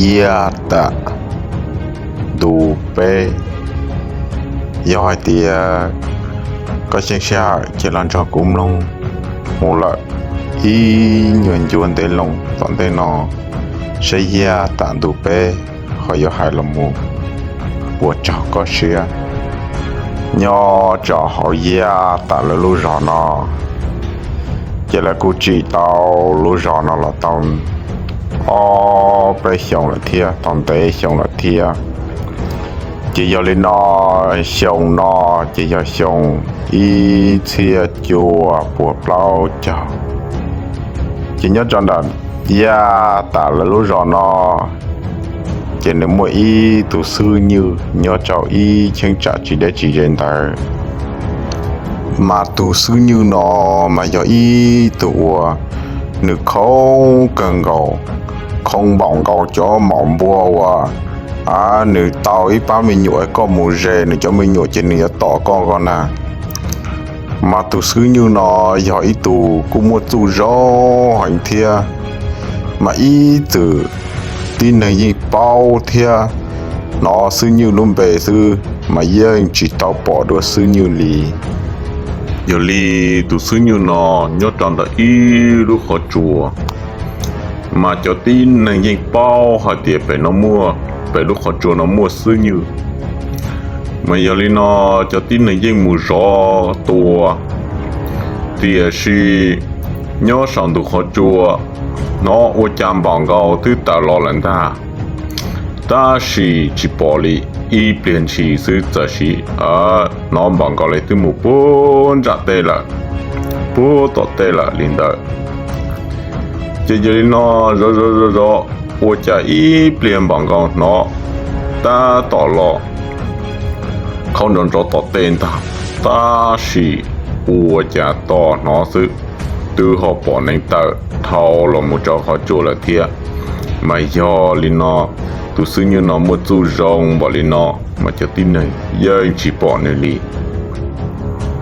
Yiaj tam ntu peb. Yog hais tias koj xyeej sij hawm ces los nrog kuv mloog mus lawm ib nyuag ncua ntev loo tom ntej no, saib Yiaj tam ntu peb ho yuav hais los mus puas raug koj siab. Nyob rau hauv Yiaj tam lawv lub zos no, ces lawv kuj tsim tau lub zos no los tau ob peb xyoo lawm thiab, tau ntev xyoo lawm thiab. Ces yog li no, xyoo no ces yog xyoo ib txhiab cuaj puas plaub caug. Ces nyob rau ntawm Yiaj tam lawv lub zos no, ces nws muaj ib tug xwb nywj nyob rau ib cheeb tsam tsis deb tsis ze ntawd. Mas tus xwb nywj no mas yog ib tug uas nws khoob kawg nkaus, khoob npaum nkaus cov maum npua uas, a, nws tau ib pab me nyuam koj mus ze nws cov me nyuam ces nws yuav tom koj ko na. Mas tus xwb nywj no yog ib tug kuj muaj txuj zoo heev thiab, mas ib txwm tib neeg yeej paub thiab hnov xwb nywj lub npe xwb mas yeej tsis tau pom dua xwb nywj li. Yog li tus xwb nywj no nyob rau ntawm ib lub qhov tsua, mas cov tib neeg yeej paub hais tias pem no muaj, pem lub qhov tsua no muaj xwb nywj. Mas yog li no cov tib neeg yeej mus zov tua, tiam sis nyob saum ntug qhov tsua hnov ua cas npaum nkaus twb tawm los lawm ntag, tab sis tsis pom li. Ib pliag ntshis xwb txawm sim hnov npaum nkaus li twb mus puag nram tej lawm, puag tom tej lawm li ntawd. Ces yog li no zov zov zov zov ua cas ib pliag npaum nkaus hnov tab tom los qhov nrov nrov tom tej ntag, tab sis ua cas tos hnov xwb, twb ho pom neev tawm dhau los mus rau qhov tsua lawm thiab. Mas yog li no tus xwb nywj no muaj txuj zoo npaum li no, mas cov tib neeg yeej tsis pom nws li.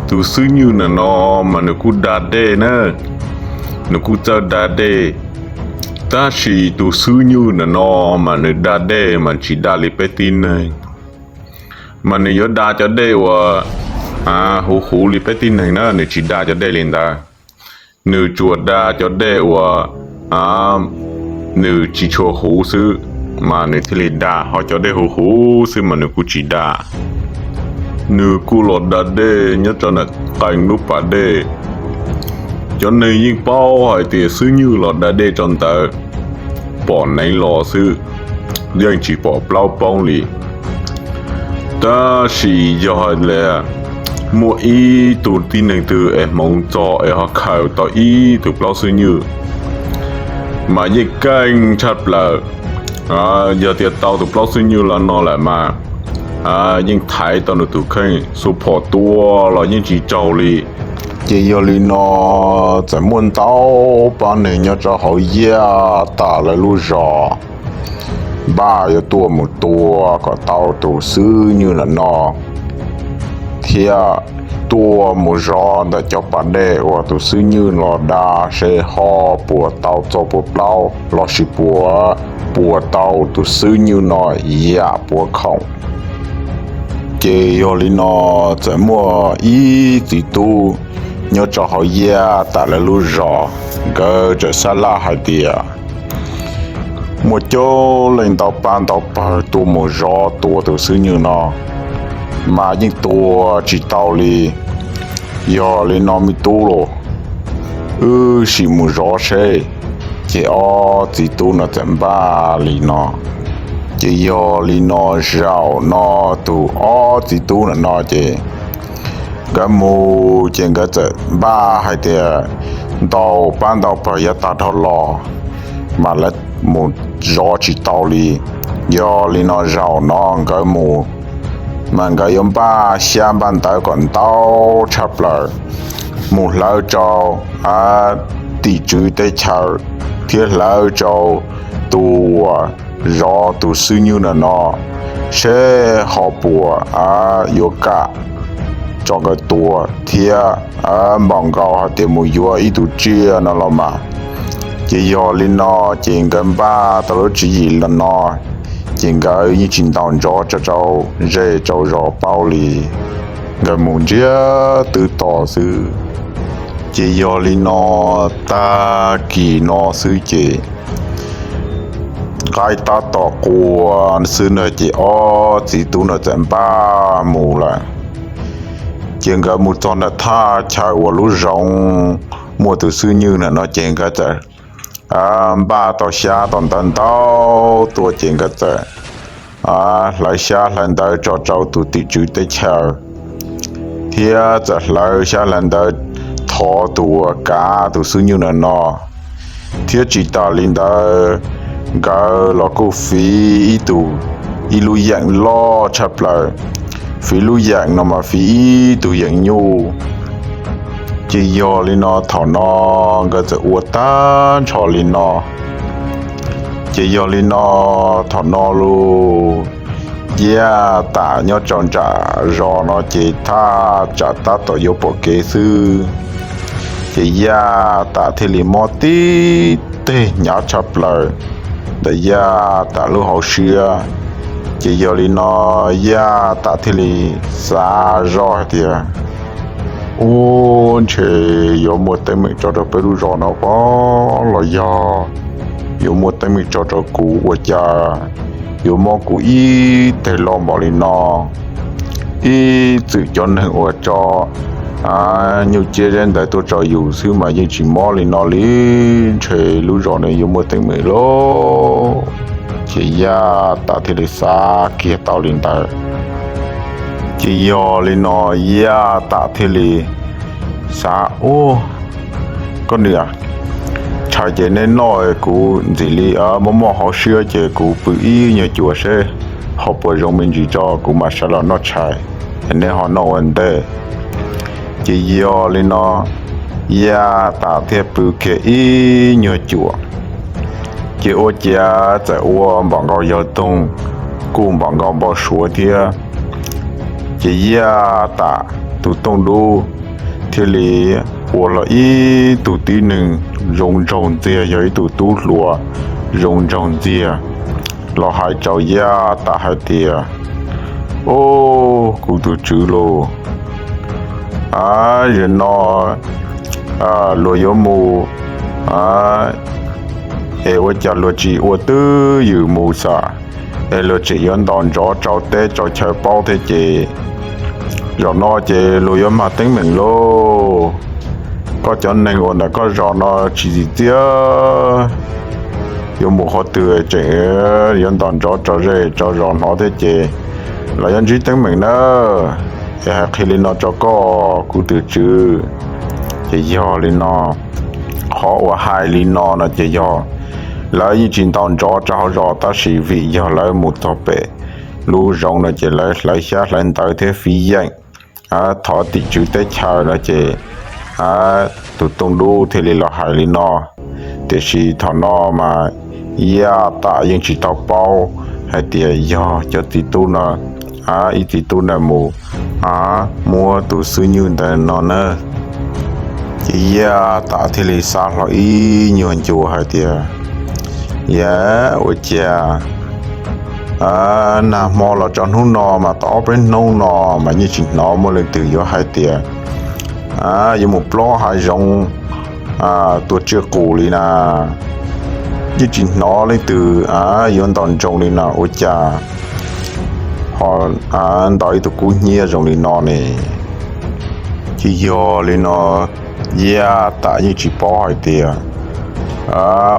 Tus xwb nywj ntawm no mas nws kuj da dej na, nws kuj txawj da dej, tab sis tus xwb nywj ntawm no mas nws da dej mas tsis da li peb tib neeg. Mas nws yuav da cov dej uas huv huv li peb tib neeg na, nws tsis da cov dej li ntawd. Nws tsuas da cov dej uas nws tsis tshua huv xwb mas nws thiaj li da, ho cov dej huv huv xwb mas nws kuj tsis da. Nws kuj los da dej nyob rau ntawm qee lub pas dej. Cov neeg yeej paub hais tias xwb nywj los da dej rau ntawd, pom neev los xwb, yeej tsis pom plaub poob li. Tab sis yog hais tias muaj ib tug tib neeg twg es hmoov txog es ho khaws tau ib tug plaub xwb nywj mas yeej keej tshaj plaws. Yog tias tau tus plaub xwb nywj los no lawm mas yeej thaiv tau nws tus kheej, xuas phom tua los yeej tsis raug li. Ces yog li no txawm muaj ntau pab neeg nyob rau hauv Yiaj tam lawv lub zos npaj yuav tuaj mus tua kom tau tus xwb nywj ntawm no, thiab tuaj mus zov ntawm cov pas dej uas tus xwb nywj los da seb ho puas tau txoj puas plaub lossis puas, puas tau tus xwb nywj no yam puav khoom. Ces yog li no txawm muaj ib txiv tub nyob rau hauv Yiaj tam lawv lub zos, nkawd txawm sab laj hais tias muaj coob leej ntau pab ntau pawg tuaj mus zov tua tus xwb nywj no, mas yeej tua tsis tau li. Yog li no me tub los, wb sim mus zov seb. Ces ob txiv tub no txawm npaj li no. Ces yog li no zaum no tus ob txiv tub ntawm no ces nkawd mus ces nkawd txawm npaj hais tias ntau pab ntau pawg yav tag dhau los mas lawv mus zov tsis tau li. Yog li no zaum no nkawd mus mas nkawd yuav npaj xyab npaj ntawv kom ntau tshaj plaws, mus hlawv rau tim tswv teb chaws thiab hlawv rau tus uas zov tus xwb nywj ntawm no seb ho puas yuav kam tso nkawd tua thiab npaum nkaus hais tias mus yuav ib tug tsiaj no los mas Ces yog li no, ces nkawd npaj tau lub tswv yim los no, ces nkawd yeej tsis ntaus ntsov rau zej rau zos paub li, nkawd mus ntsiag twb to xwb. Ces yog li no, tag kis no xwb ces nqaij tab tom qua xwb na, ces ob txiv tub no txawm npaj mus lawm. Ces nkawd mus txog ntawm thaj chaw uas lub zoov muaj tus xwb nywj na no ces nkawd txawm npaj tau xyab tau ntawv ntau tuaj ces nkawd txawm hlawv xyab hlawv ntawv tso rau tus tim tswv teb chaws, thiab txawm hlawv xyab hlawv ntawv thov tus uas kav tus xwb nywj na no. Thiab tsis tas li ntawd, nkawd los kuj fiv ib tug, ib lub yeem loj tshaj plaws, fiv lub yeem no mas fiv ib tug yeem nyuj. Ces yog li no thaum no nkawd txawm ua tag nrho li no. Ces yog li no thaum no los Yaj Tam nyob rau nram zos no ces thaj tsam tab tom yuav pom kev xwb. Ces Yaj Tam thiaj li mob tib teg hnyav tshaj plaws ntawm Yaj Tam lub hauv siab. Ces yog li no Yaj Tam thiaj li xav zoj hais tias, Ub, ntshe yuav muaj teeb meem tso rau peb lub zos no pob los yog yuav muaj teeb meem tso rau kuv ua cas yuav mob kuv ib teg loj npaum li no. Ib txwm cov neeg uas tso nyuj ciab zeb ntawd tuaj tso yus xwb mas yeej tsis mob li no li. Ntshe lub zos no yuav muaj teeb meem lauj. Ces Yaj Tam thiaj li xav kiag tau li ntawd. Ces yog li no Yaj Tam thiaj li xav, Ub, koj niam, tshais ces neb noj, kuv ntxim li mob mob hauv siab ces kuv pw ib nyuag cuam seb ho puas zoo me ntsis tso kuv mam sawv los noj tshais, neb ho noj ua ntej. Ces yog li no Yaj Tam thiaj pw kiag ib nyuag cuam. Ces ua ciav txawm ua npaum nkaus yog toog, kuj npaum nkaus npau suav thiab. Ces Yaj Tam tus tooj dub thiaj li ua hlo ib tug tib neeg zoo nraug ntxiag, yog ib tug tub hluas zoo nraug ntxiag los hais rau Yaj Tam hais tias, Ub, kuv tus tswv lauj, zaum no luag yuav mus es ua cas luag tsis ua twj ywm mus xwb es luag tseem yuav ntaus ntsov rau teb rau chaw paub thiab ces zaum no ces luag yuav mag teeb meem lauj. Koj cov neeg uas ntawm koj zos no tsis txim txiaj, yuav mus qhov twg tseem yuav ntaus ntsov rau zej rau zos hnov thiab ces lawv yuav ntsib teeb meem nawb. Es hais qhia li no rau koj kuv tus tswv. Ces yog li no, qhov uas hais li no no ces yog lawv yeej tsis ntaus ntsov rau hauv zos tab sis vim yog lawv mus txog pem lub zoov no ces lawv hlawv xyab hlawv ntawv thiab fiv yeem thov tim tswv teb chaws no ces tus tooj dub thiaj li los hais li no. Tiam sis thaum no mas Yaj Tam yeej tsis tau paub hais tias yog cov txiv tub no, ib txiv tub na mus muab tus xwb nywj ntawd no na. Ces Yaj Tam thiaj li xav hlo ib nyuag ncua hais tias, Yaj, ua cas nag hmo los txog hnub no mas tau ob peb hnub no mas yeej tsis hnov muaj leej twg yuav hais tias yuav mus plob hav zoov tua tsiaj qus li na. Yeej tsis hnov leej twg yuav ntaus ntsoo li na, ua cas ho ntaus ib tug kub hnyiab zoo li no ne? Ces yog li no Yaj Tam yeej tsis paub hais tias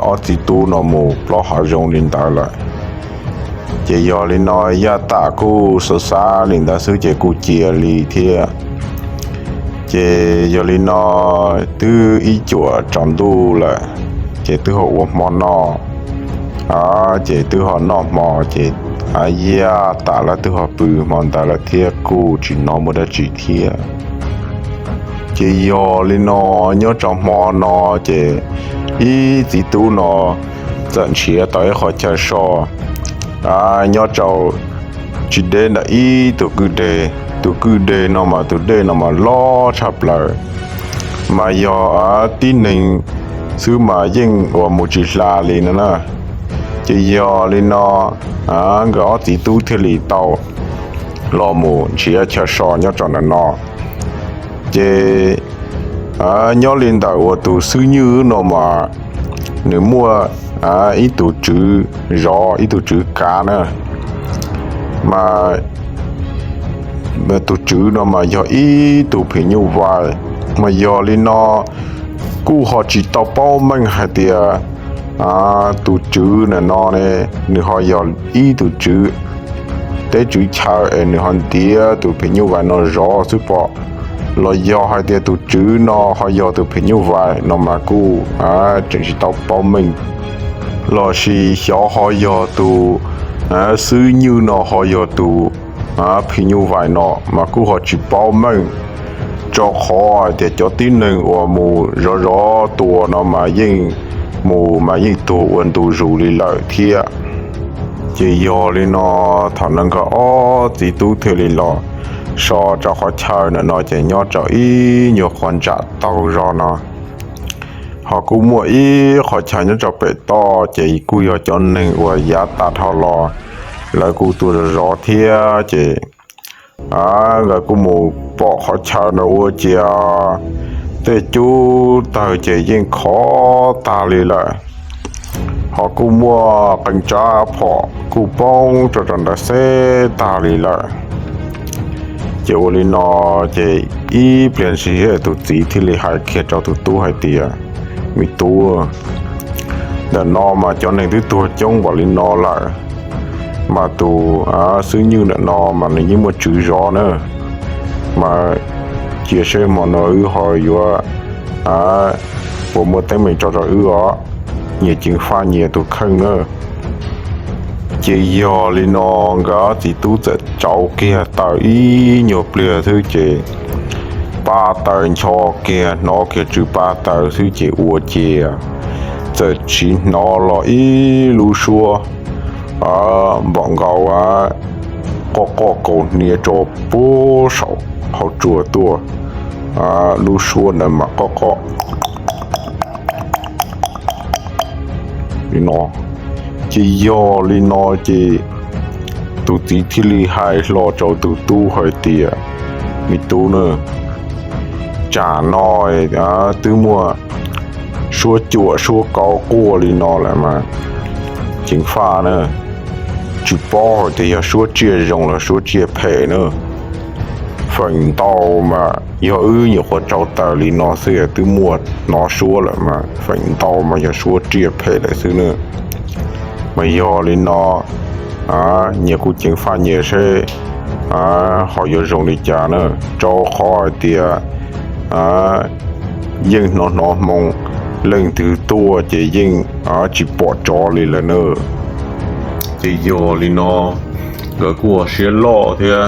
ob txiv tub no mus plob hav zoov li ntawd lawm. Ces yog li no Yaj Tam kuj xav xav li ntawd xwb ces kuj cia li thiab. Ces yog li no twb ib cuam tsaus ntuj lawm, ces twb ho ua hmo noj. Ces twb ho noj hmo ces Yaj Tam lawv twb ho pw hmo ntawd lawm thiab kuj tsis hnov muaj dab tsi thiab. Ces yog li no nyob rau hmo no ces ib txiv tub no txawm nrhiav tau ib qhov chaw so nyob rau tsis deb ntawm ib tug kwj deg. Tus kwj deg no mas tus dej no mas loj tshaj plaws, mas yog tib neeg xwb mas yeej ua mus tsis hla li no na. Ces yog li no nkawd ob txiv tub thiaj li tau los mus nrhiav chaw so nyob rau ntawm no. Ces nyob li ntawm uas tus xwb nywj no mas nws muaj ib tug tswv zov, ib tug tswv kav na, mas tus tswv no mas yog ib tug phim nyuj vais. Mas yog li no kuj ho tsis tau paub meej hais tias tus tswv ntawm no ne, nws ho yog ib tug tswv teb tswv chaw es nws ho ntiav tus phim nyuj vais no zov xwb pom, los yog hais tias tus tswv no ho yog tus phim nyuj vais no mas kuj tseem tsis tau paub meej. Los sis xyov ho yog tus xwb nywj no ho yog tus phim nyuj vais no mas kuj ho tsis paub meej, rau qhov hais tias cov tib neeg uas mus zov zov tua no mas yeej mus mas yeej tuag ua ntu zus li lawm thiab. Ces yog li no thaum no nkawd ob txiv tub thiaj li los so rau qhov chaw ntawm no ces nyob rau ib nyuag qhov ntsam taug zog no. Ho kuj muaj ib qhov chaw nyob rau pem toj ces kuj yog cov neeg uas yav tas dhau los lawv kuj tuaj zov zov thiab ces nkawd kuj mus pom qhov chaw no ua ciav tej cub tawg ces yeej khov tag li lawm. Ho kuj muaj qee tsab phom kuj poob rau rau ntawd xeb tag li lawm. Ces ua li no ces ib pliag ntshis tus txiv thiaj li hais kiag rau tus tub hais tias, me tub, ntawm no mas cov neeg twb tuag coob npaum li no lawm, mas tus xwb nywj ntawm no mas nws yeej muaj tswv zov na, mas cia seb hmo no wb ho yuav puas muaj teeb meem tso rau wb os, nyias ceev faj nyias tus kheej na. Ces yog li no nkawd txiv tub txawm tsauv kiag taws ib nyuag pliag xwb ces pab taws ncho kiag hnov kiag tsw pab taws xwb ces ua ciav txawm tsis hnov los ib lub suab npaum nkaus qoj qoj kaus hniav rau puag saum hauv tsua tuaj. Lub suab ntawd mas qoj qoj li no. Ces yog li no ces tus txiv thiaj li hais hlo rau tus tub hais tias, me tub na, tsam no twb muaj suab cuam suab kauv quaj li no lawm mas ceev faj na, tsis paub hais tias yog suab tsiaj zoo los suab tsiaj phem na. Feem ntau mas yog wb nyuam qhuav tsauv taws li no xwb twb muaj hnov suab lawm mas feem ntau mas yog suab tsiaj phem lawm xwb na. Mas yog li no nyias kuj ceev faj nyias seb ho yuav zoo li cas na, rau qhov hais tias yeej hnov hnov hmoo leej twg tuaj ces yeej tsis pom tsov li lawm na. Ces yog li no nkawd kuj ua siab loj thiab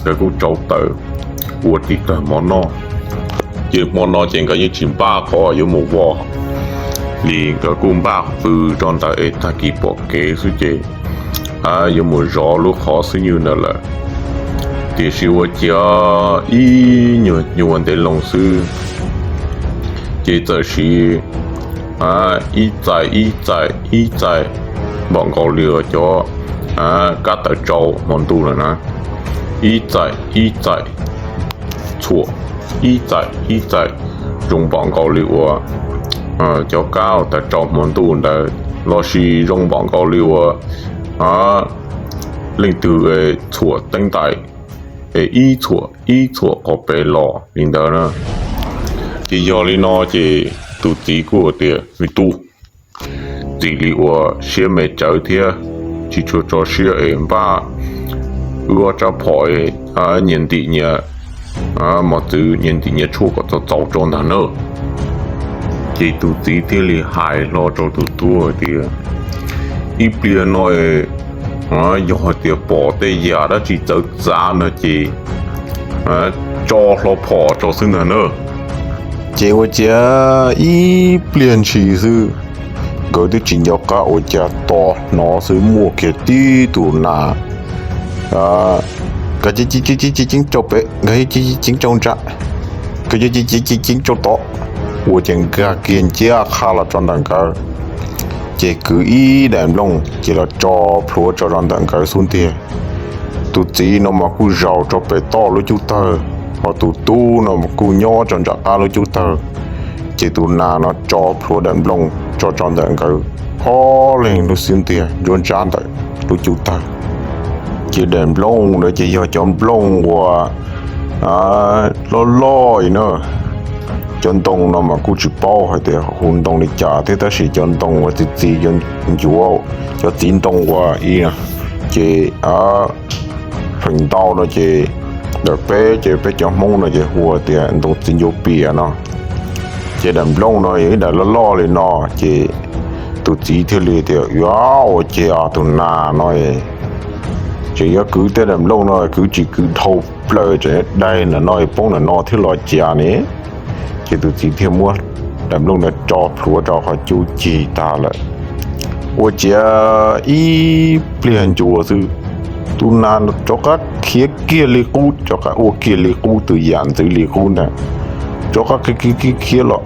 nkawd kuj tsauv taws ua tiv tag mov noj. Ces hmo no ces nkawd yeej tsis npaj qhov yuav mus vos li, nkawd kuj npaj pw rau ntawd es tag kis pom kev xwb ces yuav mus zov lub qhov xwb nywj ntawd lawm. Tiam sis ua ciav ib nyuag nyuag ntev loo xwb ces txawm siv ib txais ib txais ib txais npaum nkaus li cov kab tawv tsau hmo ntuj lawm na, ib txais ib txais txhuam, ib txais ib txais zoo npaum nkaus li uas cov kab tawv tsau hmo ntuj ntawd, los sis zoo npaum nkaus li uas leej twg txhuam teeb ntais es ib txhuam ib txhuam qhov pem los li ntawd na. Ces yog li no ces tus txiv kuj tias, me tub, txim li uas siab me tsawv thiab tsis tshua tso siab es npaj wb ob rab phom nyias ntim nyias mos txwv, nyias ntim nyias tshuaj kom txaus txaus rau ntag na. Ces tus txiv thiaj li hais hlo rau tus tub hais tias, ib pliag no yog hais tias pom tej yam dab tsi txawv txav no ces tso hlo phom rau xwb ntag na. Ces ua ciav ib pliag ntshis xwb, nkawd twb tsis nco qab ua cas tos hnov xwb muaj kiag tib tus nas nkawd ceev ceev rau pem, nkawd ceev ceev rau ntsa, nkawd ceev ceev ceev ceev rau tod, ua ces nkag kiag nciab qha los tso ntawm nkawd. Ces kwv ib daim nplooj ces los tso plhuav tso rau ntawm nkawd xub ntiag. Tus txiv no mas kuj zaum rau pem toj lub cub tawg, ho tus tub no mas kuj nyob rau nram qab lub cub tawg. Ces tus nas no tso plhuav daim nplooj tso tso ntawm nkawd ob leeg lub xub ntiag nruab nrab ntawm lub cub tawg. Ces daim nplooj ntawd ces yog cov nplooj uas loj loj na. Cov ntoo no mas kuj tsis paub hais tias hu ntoo li cas thiab, tab sis cov ntoo uas txi txiv cov ncuav, cov txiv ntoo uas ib, ces feem ntau no ces ntawm peb ces peb cov Hmoob no ces hu tias ntoo txiv ncuav pias no. Ces daim nplooj no yog ib daim loj loj li no, ces tus txiv thiaj li tias, Yuav ua cas tus nas no tseem yuav kwv tej daim nplooj no kwv tsis kwv dhau plaws, tseem daig ntawm no poob ntawm no thiab los cas ne? Ces tus txiv thiaj muab daim nplooj ntawd tso plhuav rau qhov cub cig tag lawm. Ua ciav ib pliag ncua xwb, tus nas rov qab khiav kiag li qub, rov qab ua kiag li qub, tus yam ntxwv li qub ntag, rov qab khiav khiav khiav los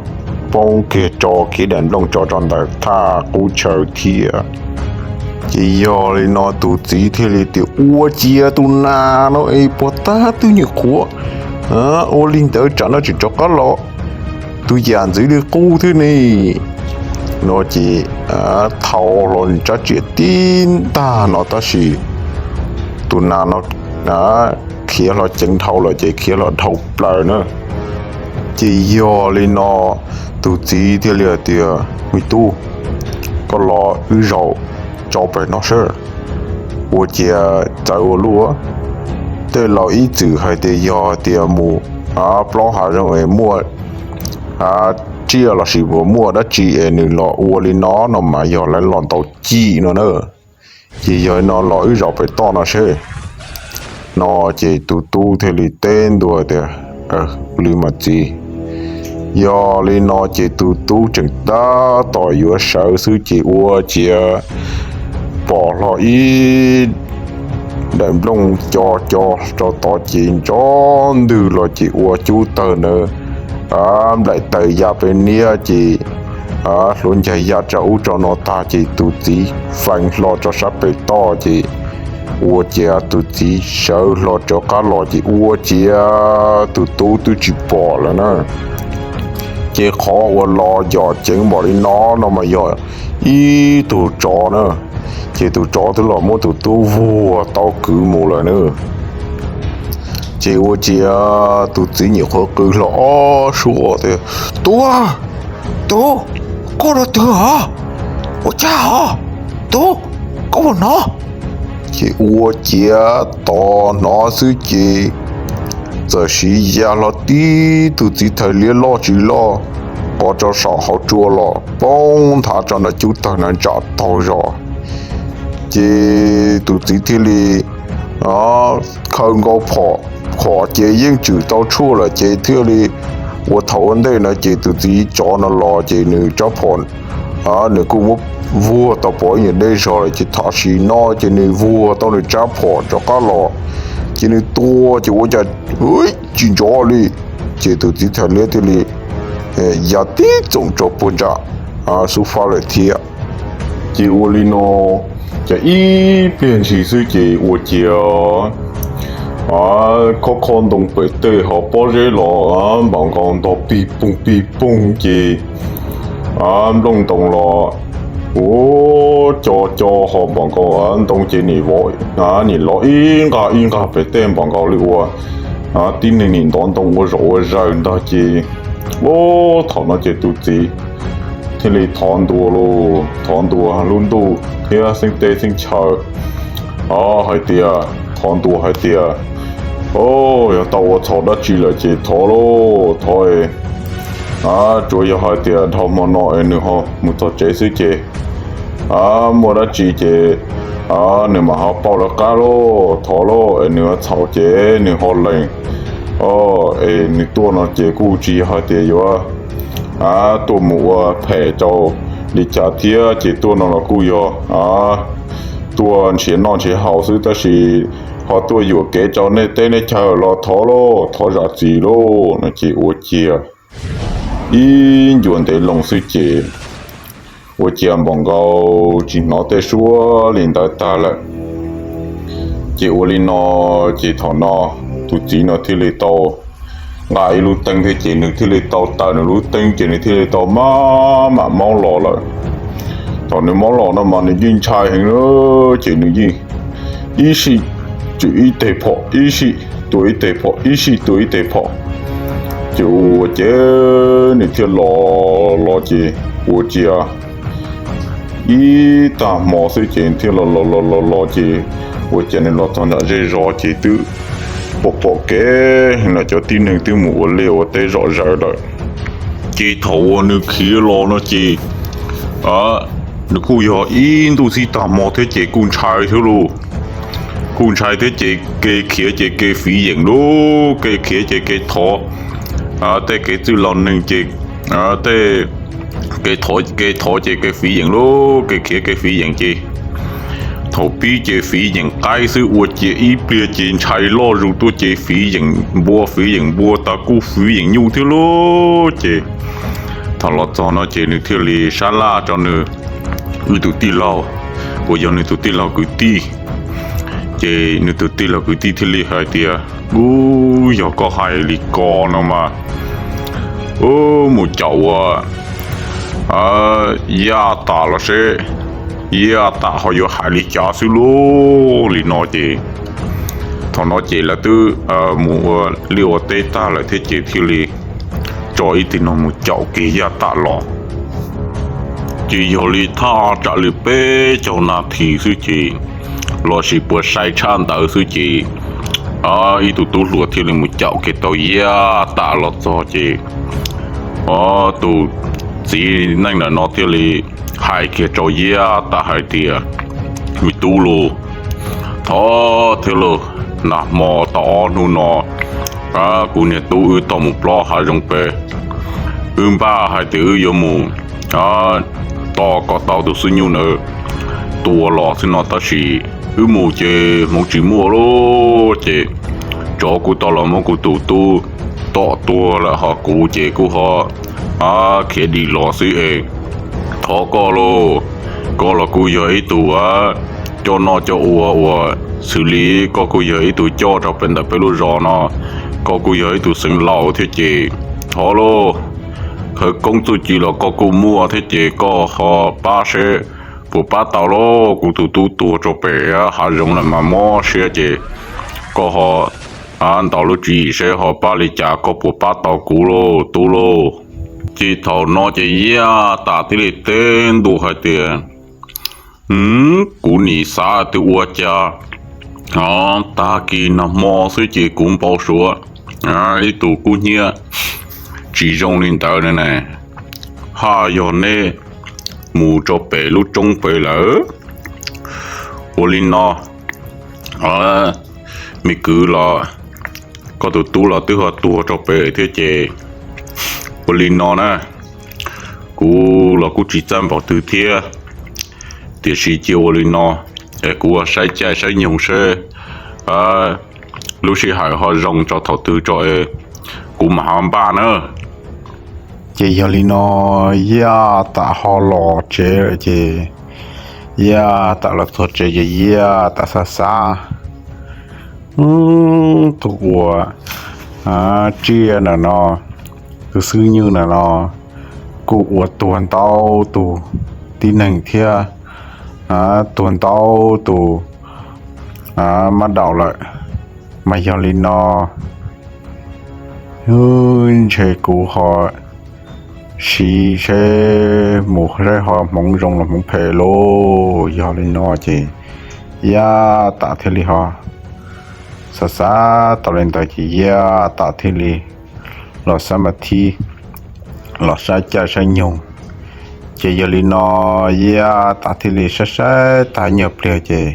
poob kiag tso kiag daim nplooj tso rau ntawm thaj qub chaw thiab. Ces yog li no tus txiv thiaj li tias, Ua ciav tus nas no es puas tag twg nyuam qhuav ua li ntawd tsam no tseem rov qab los, tus yam ntxwv li qub thiab ne? No ces thau hlo nws rab riam tib ntag no tab sis tus nas no khiav hlo ceev dhau lawm ces khiav hlo dhau plaws na. Ces yog li no tus txiv thiaj li hais tias, Me tub, koj los wb zaum tso pem no seb. Ua ciav txawv ua luaj, tej laus ib txwm hais tias yog tias mus plaub hav zoov es muaj tsiaj lossis puas muaj dab tsi es nws los ua li no no mas yog lawv los ntaus cim no na. Ces yog li no los wb zaum pem toj no seb. No ces tus tub thiaj li teb ntua tias, Li mas txiv. Yog li no ces tus tub tseem tab tom yuav sawv xwb ces ua ciav pom hlo ib daim nplooj co co rau tod ces nrov ntwg los ces ua cub tawg ntawd nplaim taws ya peb niab ces hluav ncaig ya rau ub rau no tag ces tus txiv feem hlo rau sab pem toj ces ua ciav tus txiv sawv hlo rov qab los ces ua ciav tus tub twb tsis pom lawm na. Ces qhov uas los yom ceev npaum li no no mas yog ib tug tsov na. Ces tus tsov twb los muab tus tub vuag tau kwv mus lawm na. Ces ua ciav tus txiv nyuam qhuav qw hlo ob suab tias, Tub, tub, koj dua twg os? Ua cas os? Tub, koj puas hnov? Ces ua ciav tos hnov xwb ces txawm siv ya hlo tib tug txiv thais liab loj tsis loj qov rau saum hauv tsua los poob nthav rau ntawm cub tawg na ntsam taug zog. Ces tus txiv thiaj li khaws nkaus phom, phom ces yeej tswm tau tshuaj lawm ces thiaj li ua thaum ua ntej na ces tus txiv tsov no los ces nws rab phom nws kuj muab vuag tau pov ib nyuag deb zog lawm ces tam sim no ces nws vuag tau nws rab phom rov qab los ces nws tua ces ua cas tsis ntsov li. Ces tus txiv thais liab thiaj li ya tib txoom rau puag nram xub fab lawm thiab. Ces ua li no cas ib pliag ntshis xwb ces ua ciav khob khob ntoo pem tej ho pob zeb los npam nkaus ntog pig poog pig poog ces nplooj ntoo los ua co co ho npam nkaus ntoo ces nim vov nim lov ib nqag ib nqag pem tej npam nkaus li ua tib neeg nim ntov ntoo ua zom ua zaws ntag ces ua thaum no ces tus txiv thiaj li thov ntua lauj, thov ntua lub ntuj thiab xeeb teb xeeb chaw hais tias, thov ntua hais tias, O, yog tau ua txhaum dab tsi lawm ces thov lauj, thov tsuas yog hais tias dhau hmo no es nws ho mus txog tsev xwb ces muaj dab tsi ces nws mam ho pauj lawv qab lauj, thov lauj, es nws txhaum ces nws ho lees. Es nws tuaj no ces kuj tsis yog hais tias yuav tuaj mus ua phem rau li cas thiab ces tuaj no los kuj yog tuaj nrhiav noj nrhiav haus xwb tab sis ho tuaj yuam kev rau nej teb nej chaw los thov lauj, thov zam txim lauj no ces ua ciav ib ncua ntev loo xwb ces ua ciav npaum nkaus tsis hnov tej suab li ntawd tag lawm. Ces ua li no, ces thaum no tus txiv no thiaj li tau nqa ib lub teeb thiab ces nws thiaj li tau taws nws lub teeb ces nws thiaj li tau maj mam maub los lawm. Thaum nws maub los no mas nws yeej ntshai heev, ces nws yeej ib sij tswm ib teg phom, ib sij tua ib teg phom, ib sij tua ib teg phom. Ces ua ces nws thiaj los los ces ua ciav ib tag hmo xwb ces thiaj los los los los los ces ua ciav nws los txog nram zej zos ces twb pom pom kev no cov tib neeg twb mus ua liaj ua teb zom zaws lawm. Ces thaum uas nws khiav los no ces nws kuj yog ib ntuj txhib tag hmo thiab ces kuj ntshai thiab lauj. Kuj ntshai thiab ces kev khiav ces kev fiv yeem lauj, kev khiav ces kev thov tej kev txwj laus neeg ces tej kev thov ces kev fiv yeem lauj, kev khiav kev fiv yeem ces thaum pib ces fiv yeem qaib xwb ua ciav ib pliag ces ntshai loj zus tuaj ces fiv yeem npua, fiv yeem npua tas kuj fiv yeem nyuj thiab lauj. Ces thaum los txog no ces nws thiaj li sab laj rau nws, wb tus tij laug uas yog nws tus tij laug kwv tij. Ces nws tus tij laug kwv tij thiaj li hais tias, Ub, yog koj hais li ko no mas mus caum ua Yaj Tam los seb Yaj Tam ho yuav hais li cas xwb lauj. Li no ces thaum no ces lawv twb mus ua liaj ua teb tag lawm thiab ces thiaj li tso ib tug no mus caum kiag Yaj Tam los. Ces yog li thaj tsam li peb caug nas this xwb ces, los sis puas sai tshaj ntawd xwb ces ib tug tub hluas thiaj li mus caum kiag tau Yaj Tam los txog ces tus txiv neej ntawm no thiaj li hais kiag rau Yaj Tam hais tias, Me tub lauj, thov thiab lauj, nag hmo tau ob hnub no kuv niag tub wb tau mus plob hav zoov pem, wb npaj hais tias wb yuav mus tos kom tau tus xub nyuj ntawd tua los xwb no tab sis wb mus ces hmoov tsis muaj lauj ces tsov kuj tau los muab kuv tus tub tom tuag lawm ho kuv ces kuj ho khiav dim los xwb es thov koj lauj, koj los kuj yog ib tug coj noj coj ua uas xws li koj kuj yog ib tug coj rau pem ntawm peb lub zos no, koj kuj yog ib tug xeev laus thiab ces thov lauj, khawv koob txuj ci los koj kuj muaj thiab ces koj ho pab seb puas pab tau lauj. Kuv tus tub tuag rau pem hav zoov lawm mas mob siab ces koj ho ntaus lub tswv yim seb ho pab li cas, koj puas pab tau kuv lauj tub lauj. Ces thaum no ces Yaj Tam thiaj li teb ntua hais tias, Kuv nim xav tias ua cas tag kis nag hmo xwb ces kuv npau suav ib tug kub hnyiab tsis zoo li ntawd ne, haj yog neb mus rau pem lub roob pem lawm. Ua li no, me kwv los koj tus tub los twb ho tuag rau pem thiab ces ua li no na, kuv los kuj tsis txawj npaum twg thiab, tiam sis cia ua li no es kuv ua saib caij saib nyoog seb lub sij hawm ho zoo tso thaum twg tso es kuv mam ho npaj na. Ces yog li no Yaj Tam ho los tsev lawm ces Yaj Tam los txog tsev ces Yaj Tam xav xav, tus uas tsiaj ntawm no, tus xub nyuj ntawm no kuj ua tuag ntau tus tib neeg thiab tuag ntau tus mab daum lawm, mas yog li no ntshe kuv ho siv seb mus seb ho hmoov zoo los hmoov phem lauj. Yog li no ces Yaj Tam thiaj li ho xav xav tau li ntawd ces Yaj Tam thiaj li los xab ma thib, los saib caij saib nyoog. Ces yog li no Yaj Tam thiaj li saib saib tag nyuag pliag ces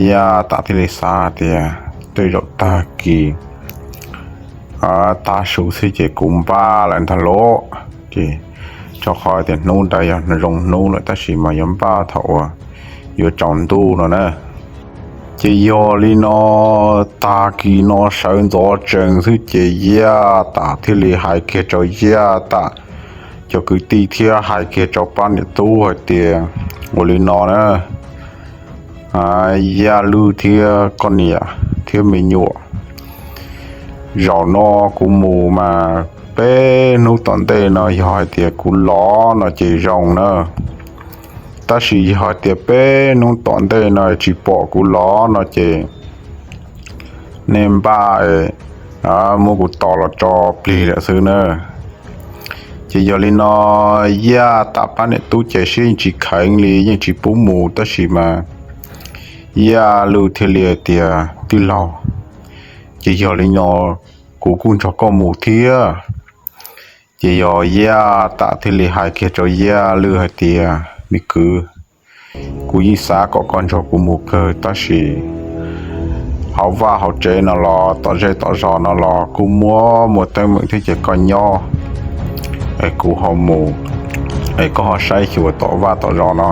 Yaj Tam thiaj li xav tias tej zaum tag kis tav su xwb ces kuv npaj lawm ntag lauj. Ces rau qhov tias hnub ntawd yog zoo hnub lawm tab sis mas yuav npaj thaum uas yuav tsaus ntuj no na. Ces yog li no, tag kis no sawv ntxov tsees xwb ces Yaj Tam thiaj li hais kiag rau Yaj Tam cov kwv tij thiab hais kiag rau pab niam tub hais tias, ua li no na, Yaj Lwj thiab koj niam thiab me nyuam, zaum no kuv mus mas peb hnub tom ntej no yog hais tias kuv los no ces zoo na. Tab sis yog hais tias peb hnub tom ntej no tsis pom kuv los no ces nej npaj muab kuv tom los tso plig lawm xwb na. Ces yog li no, Yaj Tam pab niam tub ces siab yeej tsis kheev li, yeej tsis pub mus, tab sis mas Yaj Lwj thiaj li hais tias, tij laug, ces yog li no kuv kuj nrog koj mus thiab. Ces yog Yaj Tam thiaj li hais kiag rau Yaj Lwj hais tias, me kwv, kuv yeej xav kom koj nrog kuv mus kawg tab sis hauv vaj hauv tsev no los tom zej tom zos no los kuj muaj muaj teeb meem thiab, ces koj nyob es kuv ho mus, es koj ho saib xyuas tom vaj tom zos no.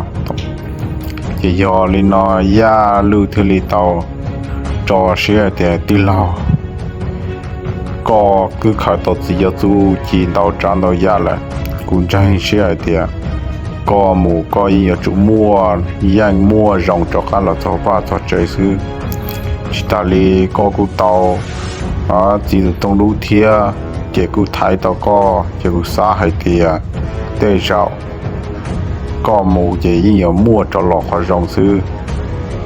Ces yog li no Yaj Lwj thiaj li tau tso siab hais tias, tij laug, koj twb khaws tau txiv cov txuj ci ntau tsav ntau yam lawm, kuv ntseeg siab hais tias koj mus koj yeej yuav tsum muaj yeej muaj zoo rov qab los txog vaj txog tsev xwb. Tsis tas li koj kuj tau txiv tus tooj dub thiab, ces kuj thaiv tau koj, ces kuv xav hais tias tej zaum koj mus ces yeej yuav muaj rov los qhov zoo xwb.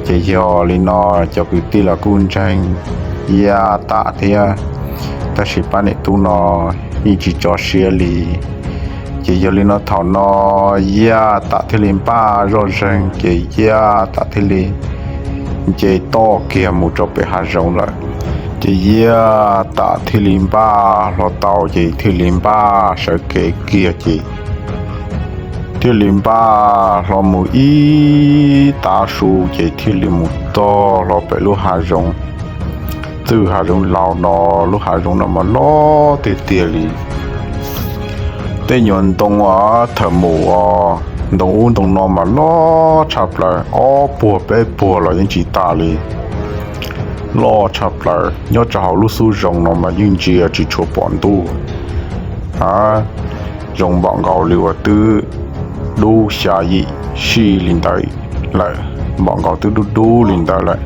Ces yog li no cov kwv tij los kuj ntseeg Yaj Tam thiab, tab sis pab niam tub no yeej tsis tso siab li. Ces yog li no thaum no Yaj Tam thiaj li npaj zoj zeeg, ces Yaj Tam thiaj li nce toj kiag mus rau pem hav zoov lawm. Ces Yaj Tam thiaj li npaj hlo tau, ces thiaj li npaj sawv kev kiag, ces thiaj li npaj hlo mus ib tav su, ces thiaj li mus txog hlo pem lub hav zoov, txwj hav zoov laus no. Lub hav zoov no mas loj tiag tiag li. Tej nyuag ntoo thawm mus, ntoo ub ntoo no mas loj tshaj plaws, ob puag peb puag los yeej tsis tas li. Loj tshaj plaws, nyob rau hauv lub xub zoov no mas yeej ntsia tsis tshua pom ntuj. Zoo npaum nkaus li uas twb dub xya yim sij li ntawd lawm, npaum nkaus twb dub dub li ntawd lawm.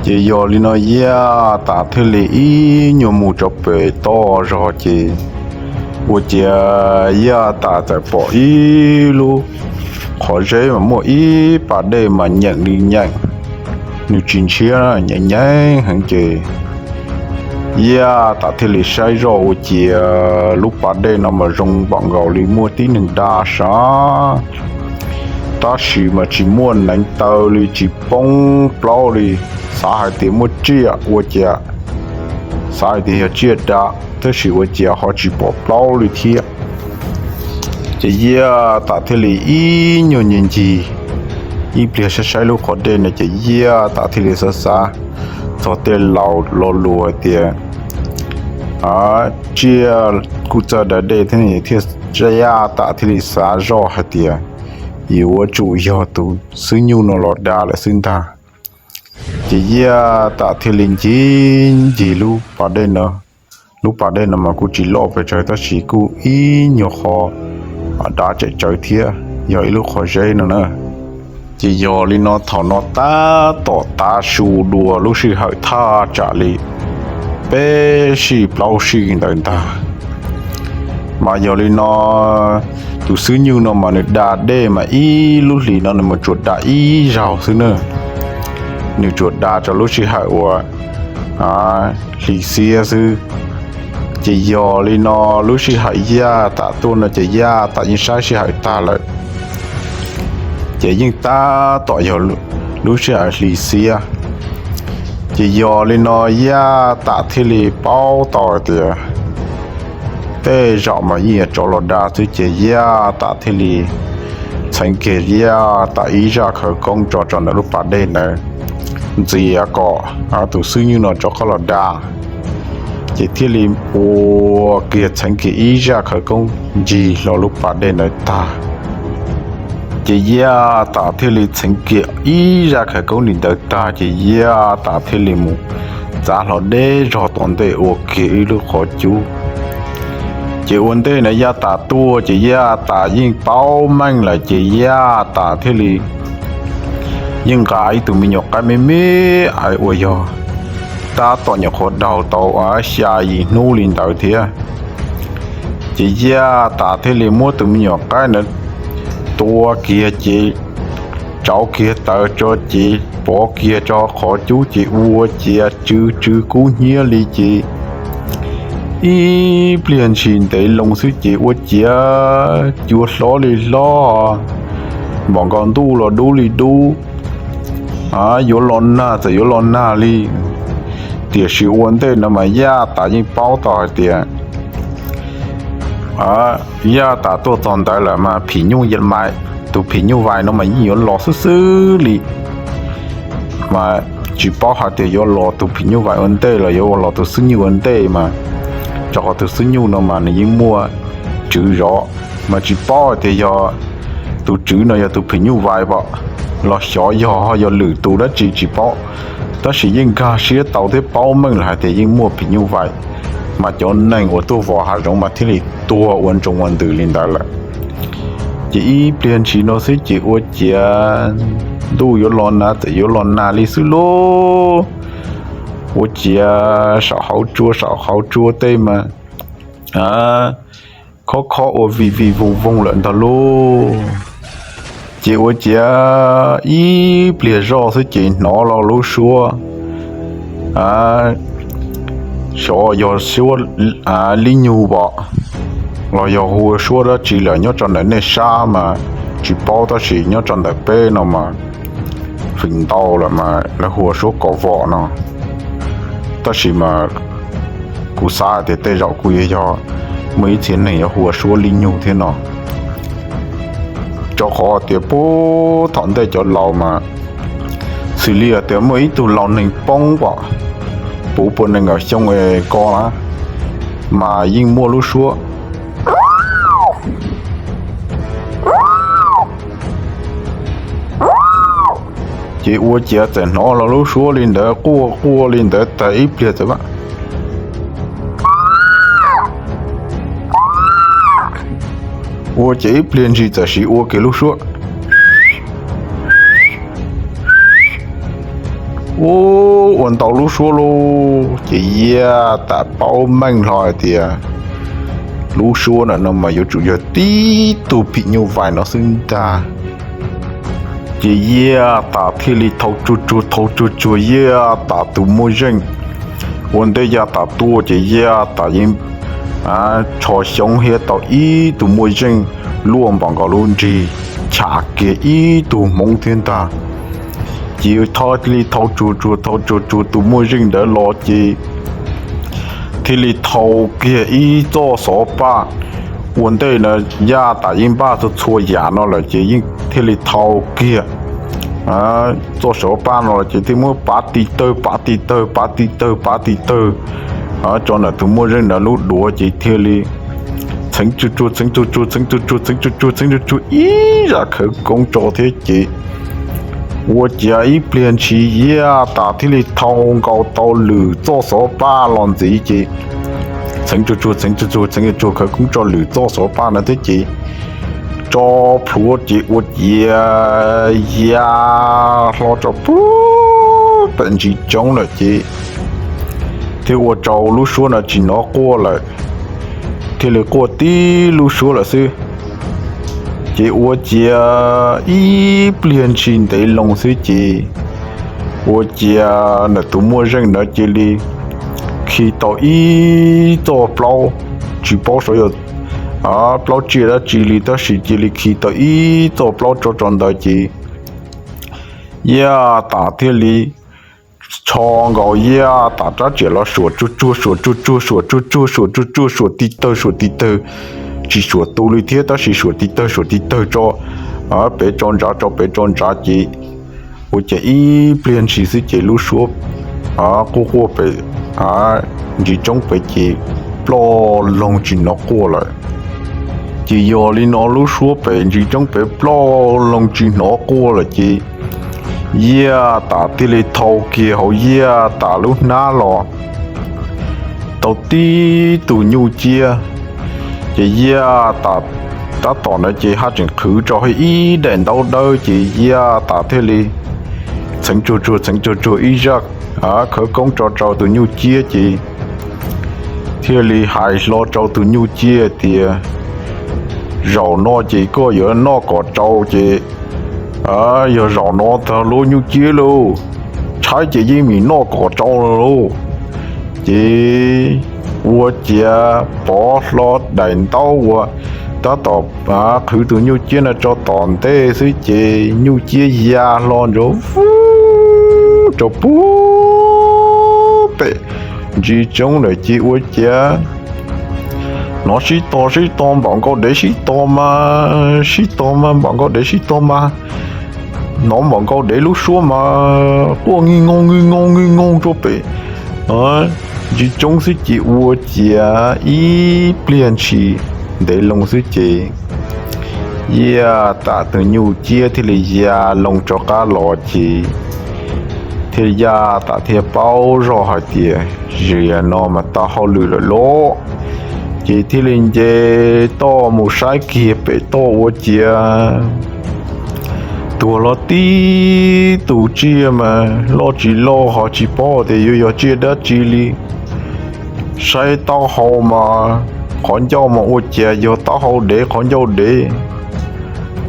Ces yog li no Yaj Tam thiaj li ib nyuag mus rau pem toj zog, ces ua ciav Yaj Tam txawm pom ib lub qhov zeb mas muaj ib pas dej mas nyeem li nyeem, nws tsis ntshiab, nyeem nyeem heev, ces Yaj Tam thiaj li saib zoj ua ciav lub pas dej no mas zoo npaum nkaus li muaj tib neeg da sav, tab sis mas tsis muaj neev taw li, tsis poob plaub li. Xav hais tias muaj tsiaj ua ciav, xav hais tias yog tsiaj da, tab sis ua ciav ho tsis pom plaub li thiab. Ces Yaj Tam thiaj li ib nyuag ncig ncig, ib pliag saib saib lub qhov dej no ces Yaj Tam thiaj li xav xav txog tej laus lo lus hais tias tsiaj kuj txawj da dej thiab, thiaj Yaj Tam thiaj li xav zoj hais tias yuav tsum yog tus xwb nyuj no los da lawm xwb ntag. Ces Yaj Tam thiaj li ncig ncig lub pas dej no. Lub pas dej no mas kuj tsis loj pes tsawg tab sis kuj ib nyuag qho dav tsem tsawv thiab, yog ib lub qhov zeb no na. Ces yog li no thaum no tab tom tav su dua lub sij hawm thaj tsam li peb sij plaub sij ntawd ntag. Mas yog li no tus xwb nyuj no mas nws da dej mas ib lub hlis no nws mas tsuas da ib zaug xwb na. Nws tsuas da rau lub sij hawm uas hli xiab xwb. Ces yog li no lub sij hawm Yaj Tam tuaj no ces Yaj Tam yeej saib sij hawm tag lawm, ces yeej tab tom yog lub sij hawm hli xiab. Ces yog li no Yaj Tam thiaj li paub tau hais tias tej zaum mas yeej yuav rov los da xwb, ces Yaj Tam thiaj li txheev kiag Yaj Tam ib zaj khawv koob tso rau ntawm lub pas dej ntawd, ntxias kom tus xwb nyuj no rov qab los da. Ces thiaj li ua kiag txheev kiag ib zaj khawv koob ncig hlo lub pas dej ntawd tag. Ces Yaj Tam thiaj li txheev kiag ib zaj khawv koob li ntawd tag ces Yaj Tam thiaj li mus txav hlo deb zog tom ntej ua kiag ib lub qhov cub. Ces ua ntej no Yaj Tam tuaj ces Yaj Tam yeej paub meej lawm ces Yaj Tam thiaj li yeej nqa ib tug me nyuam qaib me me uas yog tab tom nyuam qhuav daug tau xya yim hnub li ntawd thiab. Ces Yaj Tam thiaj li muab tus me nyuam qaib ntawd tua kiag ces tsauv kiag taws tso ces pov kiag tso qhov cub ces ua ciav tsw tsw kub hnyiab li ces ib pliag ntshis ntev loo xwb ces ua ciav cua hlob li hlob, npaum nkaus ntuj los dub li dub, yuav los nag txawm yuav los nag li. Tiam sis ua ntej no mas Yaj Tam yeej paub tau hais tias Yaj Tam tuaj txog ntawd lawm mas phim nyuj, tus phim nyuj vais no mas yeej yuav los xwb xwb li. Mas tsis paub hais tias yuav los tus phim nyuj vais ua ntej los yuav los tus xwb nyuj ua ntej mas, rau qhov tus xwb nyuj no mas nws yeej muaj tswv zov, mas tsis paub hais tias yog tus tswv no yog tus phim nyuj vais pom los xyov yog ho yog lwm tus dab tsi tsis paub. Tab sis yeej nkag siab tau thiab paub meej lawm hais tias yeej muaj phim nyuj vais, mas cov neeg uas tuaj vos hav zoov mas thiaj li tuag ua ntsoog ua ntws li ntawd lawm. Ces ib pliag ntshis no xwb ces ua ciav ntuj yuav los nag txawm yuav los nag li xwb lauj. Ua ciav saum hauv tsua saum hauv tsua tej mas khob khob ua vij vij voog voog lawm ntag lauj. Ces ua ciav ib pliag zoj xwb ces hnov los lub suab xyov yog suab lib nyug pom los yog hu suab dab tsi lawm nyob rau ntawm nej sab mas tsis paub tab sis nyob rau ntawm peb no mas feem ntau lawm mas lawv hu ua suab kom vom no. Tab sis mas kuv xav tias tej zaum kuj yuav yog muaj ib txhia neeg yuav hu ua suab lib nyug thiab no. Rau qhov tias puag thaum ntej cov laus mas xws li tias muaj ib tug laus neeg poob pom puv puas nees nkaum xyoo es ko na mas yeej muaj lub suab ces ua ciav txawm hnov los lub suab li ntawd quaj quaj li ntawd tas ib pliag txawm ua ciav ib pliag ntshis txawm sis ua kiag lub suab ua ntau lub suab lauj. Ces Yaj Tam paub meej hlo hais tias lub suab ntawm no mas yuav tsum yog tib tug phim nyuj vais no xwb ntag. Ces Yaj Tam thiaj li thau tsuag tsuag thau tsuag tsuag Yaj Tam tus muaj zeej. Ua ntej Yaj Tam tuaj ces Yaj Tam yeej tsho xyoob thiab tau ib tug muaj zeej luaj npaum nkaus lub nrig, cham kiag ib tug hmoov thiab ntag. Ces thiaj li thau tsuag tsuag thau tsuag tsuag tus muaj zeej ntawd los ces thiaj li thau kiag ib txoj xov paj. Ua ntej no Yaj Tam yeej npaj txhua txhua yam no lawm ces yeej thiaj li thau kiag txoj xov paj no los ces thiaj muab pav ti tawg pav ti tawg pav ti tawg pav ti tawg tso ntawm tus muaj zeej ntawd lub duav ces thiaj li txheev tsuag tsuag txheev tsuag tsuag txheev tsuag tsuag txheev tsuag tsuag txheev tsuag tsuag ib zaj khawv koob tso thiab ces ua ciav ib pliag ntshis Yaj Tam thiaj li thau nkaus tau lwm txoj xov paj los ntxiv ces txheev tsuag tsuag txheev tsuag txheev tsuag khawv koob tso lwm txoj xov paj no thiab ces tso plhuav ces ua ciav ya hlo rau puag pem ntsis coob lawm ces thiaj ua rau lub suab no tsis hnov quaj lawm, thiaj li quaj tib lub suab lawm xwb. Ces ua ciav ib pliag ntshis ntev loo xwb ces ua ciav ntawm tus muaj zeej ntawd cia li khi tau ib txoj plaub, tsis paub xyov yog plaub tsiaj dab tsi li tab sis cia li khi tau ib txoj plaub tso rau ntawd ces Yaj Tam thiaj li tsho nkaus Yaj Tam rab riam los suam tsuag tsuag suam tsuag tsuag suam tsuag tsuag suam tsuag tsuag suam tib tawg suam tib tawg, tsis suam tu li thiab tab sis suam tib tawg suam tib tawg tso pem tso ntsav tso pem tso ntsav ces ua ciav ib pliag ntshis xwb ces lub suab quaj quaj pem ntsis tsoob pem ces ploj loog tsis hnov quaj lawm. Ces yog li no lub suab pem ntsis coob pem ploj loo tsis hnov quaj lawm ces Yiaj Tam thiaj li thau kiag hauv Yiaj Tam lub hnab los tau tib tug nyuj ciab. Ces Yiaj Tam tab tom ntawd ces haj tseem qhwv rau ib daim ntaub dawb ces Yiaj Tam thiaj li txheev tsuag tsuag txheev tsuag tsuag ib zaj khawv koob tso rau tus nyuj ciab ces thiaj li hais hlo rau tus nyuj ciab tias, zaum no ces koj yuav noj kom tsau ces, yog zaum no tag lub nyuj ciab lauj, tshaib ces yeej meem noj kom tsau lauj. Ces ua ciav pov hlo daim ntaub uas tab tom qhwv tus nyuj ciab no tso tom ntej xwb ces nyuj ciab ya hlo ntsuav rau pub pem ntsis coob lawm ces ua ciav hnov sib to sib to npaum nkaus dev sib to mas sib to mas npaum nkaus dev sib to mas hnov npaum nkaus dev lub suab mas quaj nij nyoog nij nyoog nij nyoog rau pem ntsis coob xwb ces ua ciav ib pliag ntshis ntev loo xwb ces Yiaj Tam tus nyuj ciab thiaj li ya loo rov qab los ces thiaj Yiaj Tam thiaj paub zoj hais tias zaum no mas tau hauj lwm lawm lauj. Ces thiaj li nce toj mus saib kiag pem toj ua ciav tuag hlo tib tus tsiaj mas loj tsis loj ho tsis paub tias yuav yog tsiaj dab tsi li. Saib taub hau mas qhov ncauj mas ua cas yog taub hau dev qhov ncauj dev.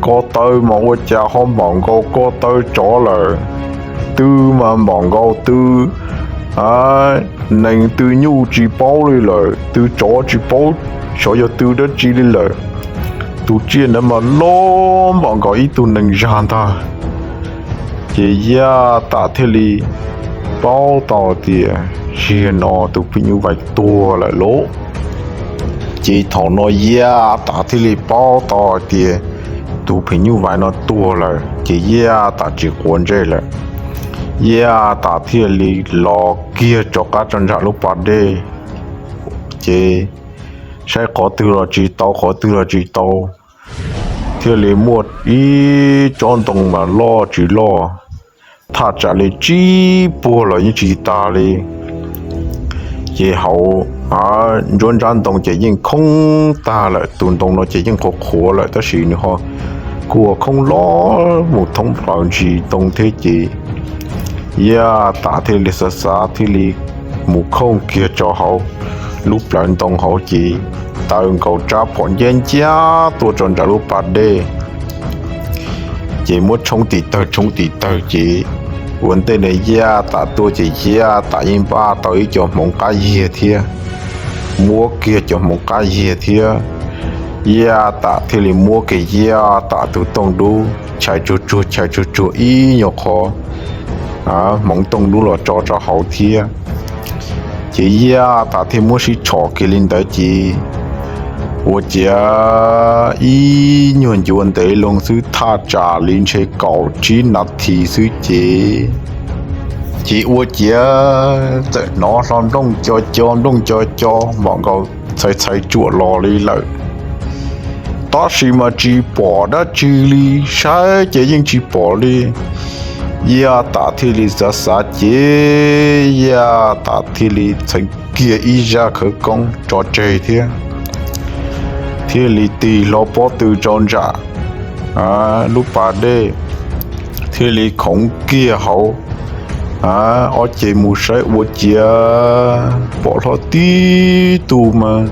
Ko taw mas ua cas ho npaum nkaus ko taw tsov lawm. Tw mas npaum nkaus tw nees tw nyuj tsis paub li lawm, tw tsov tsis paub xyov yog tw dab tsi li lawm. Tus tsiaj ntawd mas loj npaum nkaus ib tug nees zag ntag. Ces Yiaj Tam thiaj li paub tau tias zaum no tus phim nyuj vais tuag lawm lauj. Ces thaum no Yiaj Tam thiaj li paub tau hais tias tus phim nyuj vais no tuag lawm ces Yiaj Tam tsis quav ntsej lawm. Yiaj Tam thiaj li los kiag rov qab rau nram lub pas dej, ces saib qhov twg los tsis tau qhov twg los tsis tau, thiaj li muaj ib tsob ntoo mas loj tsis loj, thaj tsam li tsib puag los yeej tsis tas li. Ces hauv nruab nrab ntoo ces yeej khoob tag lawm, tus ntoo no ces yeej qhuav qhuav lawm tab sis nws ho kuj ua khoob los mus thoob plaws ntsis ntoo thiab ces Yiaj Tam thiaj li xav xav thiaj li mus khooj kiag rau hauv lub plawv ntoo hauv ces taw nkaus rab phom nciab nciab tuaj rau nram lub pas dej. Ces muab tshoob tim tawg tshoob tim tawg ces ua ntej ntawd Yiaj Tam tuaj ces Yiaj Tam yeej npaj tau ib co hmoov qab yiag thiab, muab kiag cov hmoov qab yiag thiab. Yiaj Tam thiaj li muab kiag Yiaj Tam tus tooj dub chais tsuag tsuag chais tsuag tsuag ib nyuag qho hmoov tooj dub los tso rau hauv thiab. Ces Yiaj Tam thiaj muab sib tshom kiag li ntawd ces ua ciav ib nyuag ncuav ntev loo xwb thaj tsam li ntshe kaum tsib nas this xwb ces, ces ua ciav txawm hnov hlo nplooj co co nplooj co co npaum nkaus txhais txhais tsuam los li lawm. Tab sis mas tsis pom dab tsi li, saib ces yeej tsis pom li. Yiaj Tam thiaj li xav xav ces Yiaj Tam thiaj li txheev kiag ib zaj khawv koob tso tseg thiab, thiaj li tig hlo pob tw rau nram lub pas dej, thiaj li khoov kiag hauv ob ce mus saib ua ciav pom hlo tib tug mas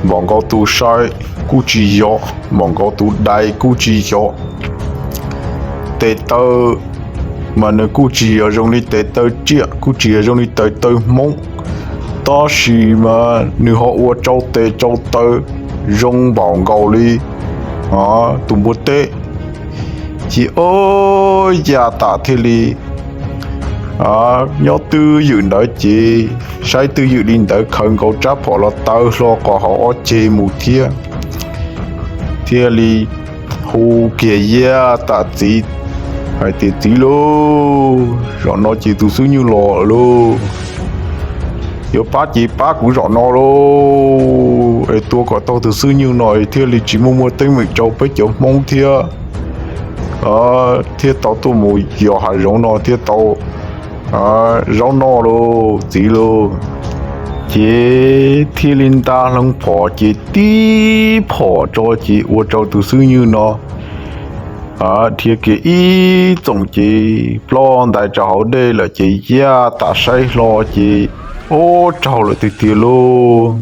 npaum nkaus tus sai kuj tsis yog, npaum nkaus tus dais kuj tsis yog. Tes taw mas nws kuj tsis yog zoo li tes taw tsiaj, kuj tsis yog zoo li tes taw hmoob, tab sis mas nws ho ua tsau tes tsau taw zoo npaum nkaus li tus npua teb. Ces Yiaj Tam thiaj li nyob twj ywm ntawd ces saib twj ywm li ntawd khaws nkaus rab phom los taw hlo qhov hauv ob ceg mus thiab, thiaj li hu kiag Yiaj Tam txiv hais tias, Txiv lauj, zaum no ces tus xub nyuj los lauj. yuav pab ces pab kuv zaum no lauj, es tua kom tau tus xwb nywj no es thiaj li tsis muaj muaj teeb meem rau peb cov Hmoob thiab, thiaj tau tuaj mus yos hav zoov no thiaj tau zaub noj lauj txiv lauj. Ces thiaj li nta hlo phom ces tib phom tso ces ua rau tus xwb nywj no dhia kiag ib txoom ces ploj ntais rau hauv dej lawm ces Yaj Tam saib hlo ces ua raug lawm tiag tiag lauj.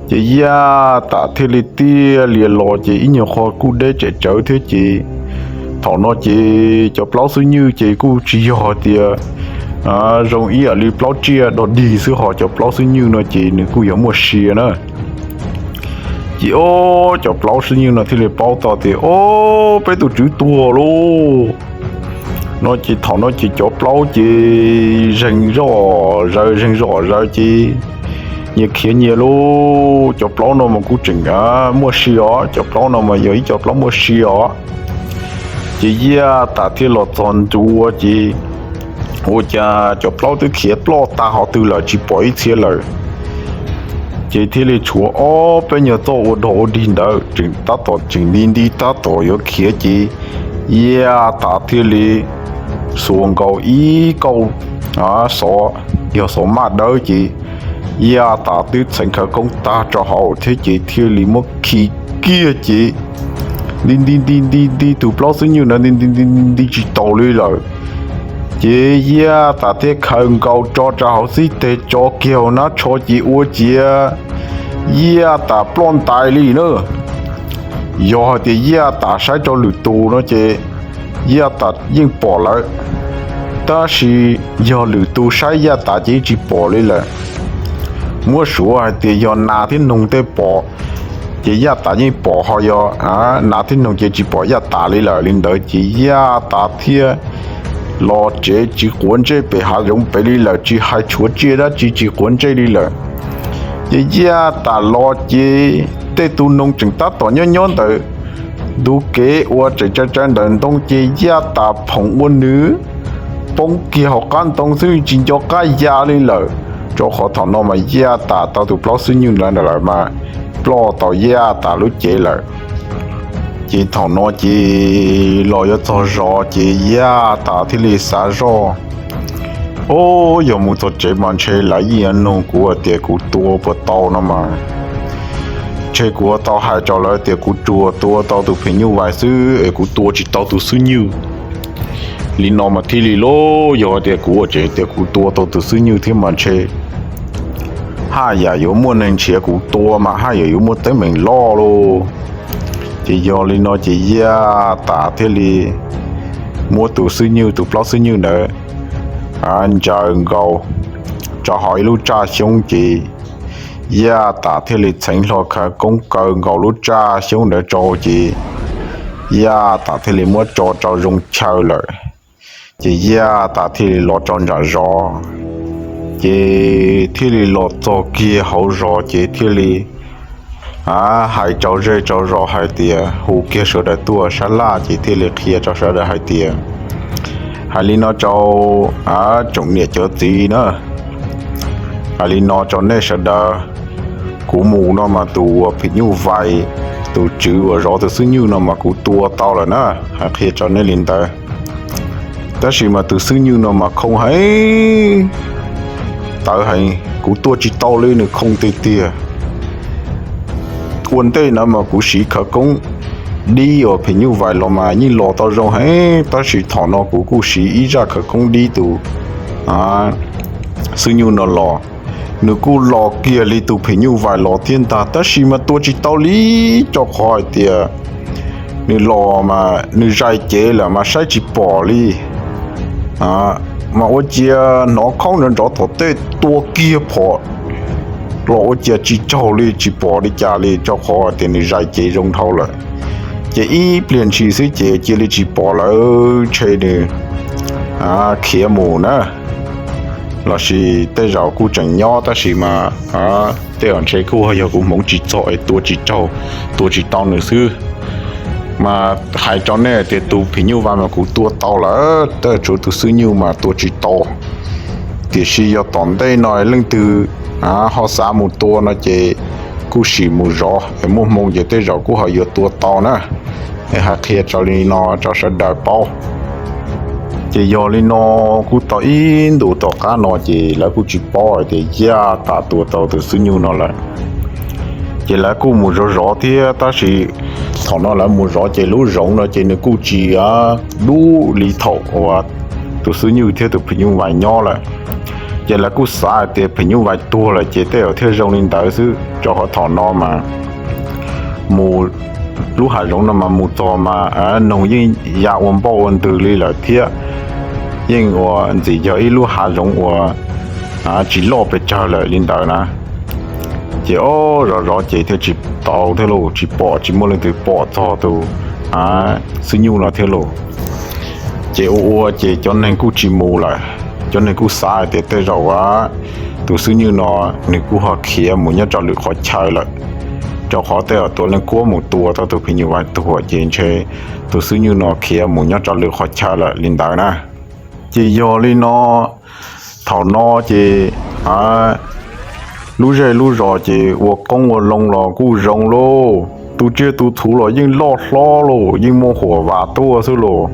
Ces Yaj Tam thiaj li tiaj lias los ces ib nyuag qho kuj deb tsem tsawv thiab ces thaum no ces cov plaub xwb nywj ces kuj tsis yog tias zoo ib yam li plaub tsiaj dog dig xwb, ho cov plaub xwb nywj no ces nws kuj yog muaj sia na. Ces o, cov plaub xwb nywj no thiaj li paub tau tias o, peb tus tswv tuag lauj no ces thaum no ces cov plaub ces zeeg zoj zaws zeeg zoj zaws ces nyias khiav nyias lauj. Cov plaub no mas kuj tseem muaj sia os, cov plaub no mas yog ib cov plaub muaj sia os. Ces Yaj Tam thiaj los txog ntua ces ua cas cov plaub twb khiav ploj tag hov twg lawm tsis pom ib txhia lawm. Ces thiaj li tshuav ob peb nyuag txoj ua dog ua dig ntawd tseem tab tom tseem nti nti tab tom yuav khiav ces Yaj Tam thiaj li xuas nkaus ib kauj xov, yog xov maj dawb ces Yaj Tam twb txheev khawv koob tag rau hauv thiab ces thiaj li muab khi kiag ces nti nti nti nti nti tus plaub xwb nywj ntawd nti nti nti nti tsis taus li lawm. Ces Yaj Tam thiaj khaws nkaus tso rau hauv xib teg tso kiag hauv hnab tsho ces ua ciav Yaj Tam ploj ntais li na. Yog hais tias Yaj Tam saib rau lwm tus no ces Yaj Tam yeej pom lawm, tab sis yog lwm tus saib Yaj Tam ces yeej tsis pom li lawm. Muab suav hais tias yog nas thiab noog tej pom ces Yaj Tam yeej pom, ho yog nas thiab noog ces tsis pom Yaj Tam li lawm. Li ntawd ces Yaj Tam thiaj los tsev tsis quav ntsej pem hav zoov pem li lawm, tsis hais tshuav tsiaj dab tsi tsis quav ntsej li lawm. Ces Yaj Tam los ces tej tus noog tseem tab tom nyob nyob ntawm ntug kev uas tseem tsa tsa ntawm ntoo ces Yaj Tam phoom ua nws poob kiag hauv qab ntoo xwb tsis nco qab ya li lawm, rau qhov thaum no mas Yaj Tam tau tus plaub xwb nywj ntawd lawm mas ploj tau Yaj Tam lub cev lawm. Ces thaum no ces los yuav txog zos ces Yaj Tam thiaj li xav zoj, o, yog mus txog tsev mas ntshe lawv yeej yuav nug kuv hais tias kuv tua puas tau no mas, ntshe kuv yuav tau hais rau lawv tias kuv tsuas tua tau tus phim nyuj vais xwb es kuv tua tsis tau tus xwb nywj. Li no mas thiaj li lauj, yog tias kuv ua tsev tias kuv tua tau tus xwb nywj thiab mas ntshe haj yam yuav muaj neeg nrhiav kuv tua mas haj yam yuav muaj teeb meem loj lauj. Ces yog li no ces Yaj Tam thiaj li muab tus xwb nywj, tus plaub xwb nywj ntawd ntsaws nkaus rau hauv ib lub tsaj xyoob ces Yaj Tam thiaj li txheev hlo khawv koob kaw nkaus lub tsaj xyoob ntawd rau ces Yaj Tam thiaj li muab tso rau zoo chaw lawm. Ces Yaj Tam thiaj li los rau nram zos, ces thiaj li los txog kiag hauv zos ces thiaj li hais rau zej rau zos hais tias, hu kiag sawv daws tuaj sab laj ces thiaj li qhia rau sawv daws hais tias, hais li no rau tsoom niam cov txiv na, hais li no rau nej sawv daws, kuv mus no mas tus uas phim nyuj vais, tus tswv uas zov tus xwb nywj no mas kuv tua tau lawm na, hais qhia rau nej li ntawd. Tab sis mas tus xwb nywj no mas khoo heev, tawv heev, kuv tua tsis tau li, nws khoo tiag tiag. Ua ntej no mas kuv siv khawv koob dib uas phim nyuj vais los mas yeej los tau zoo heev, tab sis thaum no kuv kuj siv ib zaj khawv koob dib tus xwb nywj no los, nws kuj los kiag li tus phim nyuj vais los thiab ntag, tab sis mas tua tsis tau li, rau qhov hais tias nws los mas nws zais cev lawm mas saib tsis pom li. Mas ua ciav hnov khoob nrov nrov tom tej, tua kiag phom los ua ciav tsis raug li, tsis pom li cas li, rau qhov tias nws zais cev zoo dhau lawm. Ces ib pliag ntshis xwb ces cia li tsis pom lawm, ntshe nws khiav mus na, lossis tej zaum kuj tseem nyob, tab sis mas tej zaum ntshe kuj yog kuv hmoov tsis txog es tua tsis raug, tua tsis tau nws xwb. Mas hais rau nej tias tus phim nyuj vais mas kuv tua tau lawm, tab sis tshuav tus xwb nywj mas tua tsis tau. Tiam sis yog tom ntej no leej twg ho xav mus tua no ces kuj sim mus zov es muaj hmoo ces tej zaum kuj ho yuav tua tau na. Es hais qhia tso li no rau sawv daws paub. Ces yog li no kuj tau ib ntus tom qab no ces lawv kuj tsis paub hais tias Yaj Tas tua tau tus xib nyuj no lawm. Ces lawv kuj mus zov zov thiab tab sis thaum no lawv mus zov ces lub zoov no ces nws kuj tsis dub li thaum uas tus xib nyuj thiab tus phim nyuj vais nyob lawm. Ces lawv kuj xav hais tias phim nyuj vais tuag lawm ces tej zaum thiaj zoo li ntawd xwb rau qhov thaum no mas mus lub hav zoov no mas mus txog mas noog yeej ya ua npauj ua ntws li lawm thiab yeej ua ntxim yog ib lub hav zoov uas tsis loj pes tsawg lawm li ntawd na. Ces ob zov zov ces thiaj tsis tau thiab lauj, tsis pom, tsis muaj leej twg pom txog tus xib nyuj no thiab lauj. Ces ua ua ces cov neeg kuj tsis mus lawm, cov neeg kuj xav hais tias tej zaum tus xib nyuj no nws kuj ho khiav mus nyob rau lwm qhov chaw lawm, rau qhov tej zaum tus leej kuab mus tua tau tus phim nyuj vais tuag ces ntshe tus xib nyuj no khiav mus nyob rau lwm qhov chaw lawm li ntawd na. Ces yog li no thaum no ces lub zej lub zos ces ua qoob ua loo los kuj zoo lauj, tus tsiaj tus txhu los yeej loj hlob lauj, yeej muaj huam vam tuaj xwb lauj.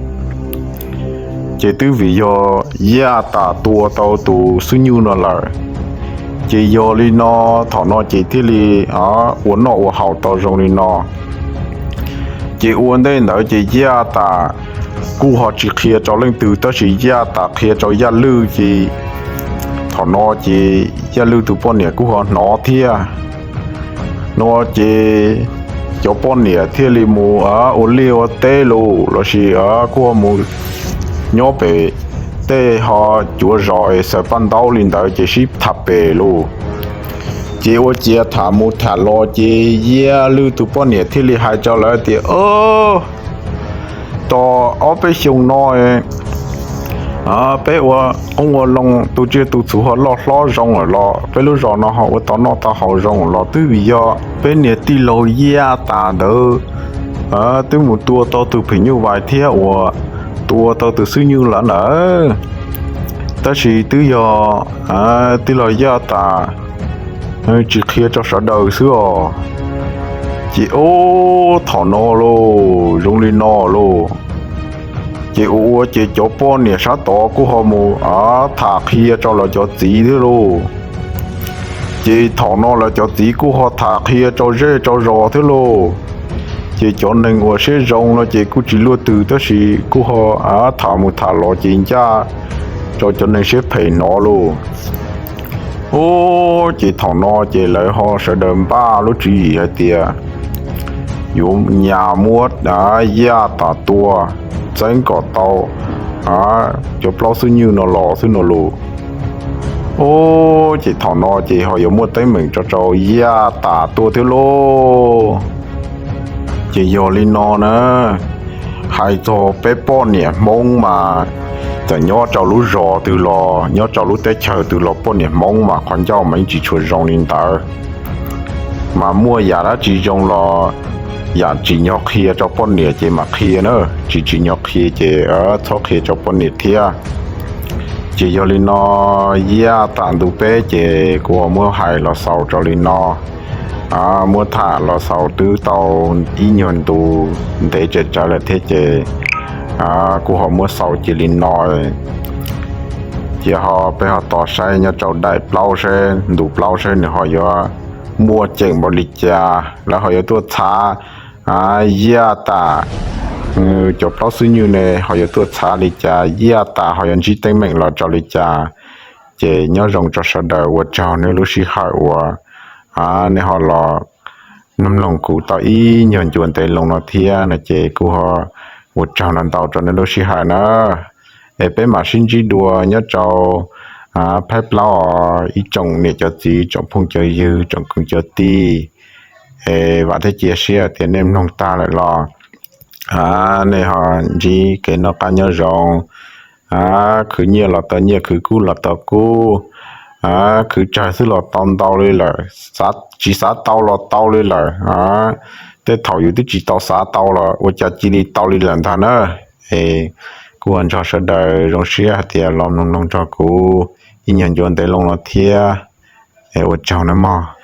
Ces twb vim yog Yaj Tas tua tau tus xib nyuj no lawm, ces yog li no thaum no ces thiaj li ua noj ua haus tau zoo li no. Ces ua ntej ntawd ces Yaj Tas kuj ho tsis qhia rau leej twg tab sis Yaj Tas qhia rau Yaj Lwj ces thaum no ces Yaj Lwj tus poj niam kuj ho hnov thiab no ces cov poj niam thiaj li mus ua liaj ua teb lauj, lossis kuj ho mus nyob pem tej ho cuav zos es xaws paj ntaub li ntawd ces sib tham pem lauj. Ces ua ciav tham mus tham los ces Yaj Lwj tus poj niam thiaj li hais rau lawv tias, Tos ob peb xyoo no peb ua qoob ua loo, tus tsiaj tus txhu ho loj hlob zoo lawm los peb lub zos no ho ua tau noj tau haus zoo los twb vim yog peb niag tij laug Yaj Tas ntawd twb mus tua tau tus phim nyuj vais thiab uas tua tau tus xib nyuj lawm ntawd. Tab sis twb yog tij laug Yaj Tas tsis qhia rau sawv daws xwb os. Ces ub thaum no lauj, zoo li no lauj, ces ua ua ces cov poj niam sab tod kuj ho mus tham qhia rau lawv cov txiv thiab lauj. Ces thaum no lawv cov txiv kuj ho tham qhia rau zej rau zos thiab lauj. Ces cov neeg uas siab zoo no ces kuj tsis luaj twg tab sis kuj ho tham mus tham los ces ncaj rau cov neeg siab phem hnov lauj. Ub, ces thaum no ces lawv ho sawv daws npaj lub tswv yim hais tias yuav nyas muab Yaj Tas tua txeeb kom tau cov plaub xib nyuj no los xwb no lauj. Ub, ces thaum no ces ho yuav muaj teeb meem rau rau Yaj Tas tuaj thiab lauj. Ces yog li no na, hais txog peb poj niam Hmoob mas txawm nyob rau lub zos twg los nyob rau lub teb chaws twg los poj niam Hmoob mas qhov ncauj mas yeej tsis tshua zoo li ntawd. Mas muaj yam dab tsi zoo los yam tsim nyog qhia rau poj niam ces mam qhia na, tsis tsim nyog qhia ces txhob qhia rau poj niam thiab. Ces yog li no, Yaj Tas ntu peb ces kuv ho muab hais los xaus rau li no, muab tham los xaus twb tau ib nyuag ntu ntev tsawv tsawv lawm thiab ces kuv ho muab xaus cia li no. Ces ho peb ho tos saib nyob rau daim plaub saib ntu plaub saib nws ho yuav muaj ceem npaum li cas, lawv ho yuav tuaj txhav Yaj Tas cov plaub xib nyuj ne ho yuav tuaj txhav li cas, Yaj Tas ho yuav ntsib teeb meem los rau li cas. Ces nyob zoo rau sawv daws, ua tsaug nej lub sij hawm uas nej ho los mloog kuv tau ib nyuag ncua ntev loo no thiab no ces kuj ho ua tsaug ntau ntau rau nej lub sij hawm na. Es peb mam sib ntsib dua nyob rau phab plaub os ib tsoom niam cov txiv, tsoom phooj cov ywg, tsoom kwv cov tij. Es vam thiab cia siab tias nej mloog tag lawm los nej ho ntsib kev noj qab nyob zoo, khwv nyiaj los tau nyiaj, khwv kub los tau kub, khwv tsawg xwb los tau ntau li lawm, tsis xav tau los tau li lawm. Tej thaum yus twb tsis tau xav tau los ua cas cia li tau li lawm ntag na. Es kuj ua nrog sawv daws zoo siab hais tias los mloog mloog nrog kuv ib nyuag ncuav ntev loo los thiab. Es ua tsaug nawb mog.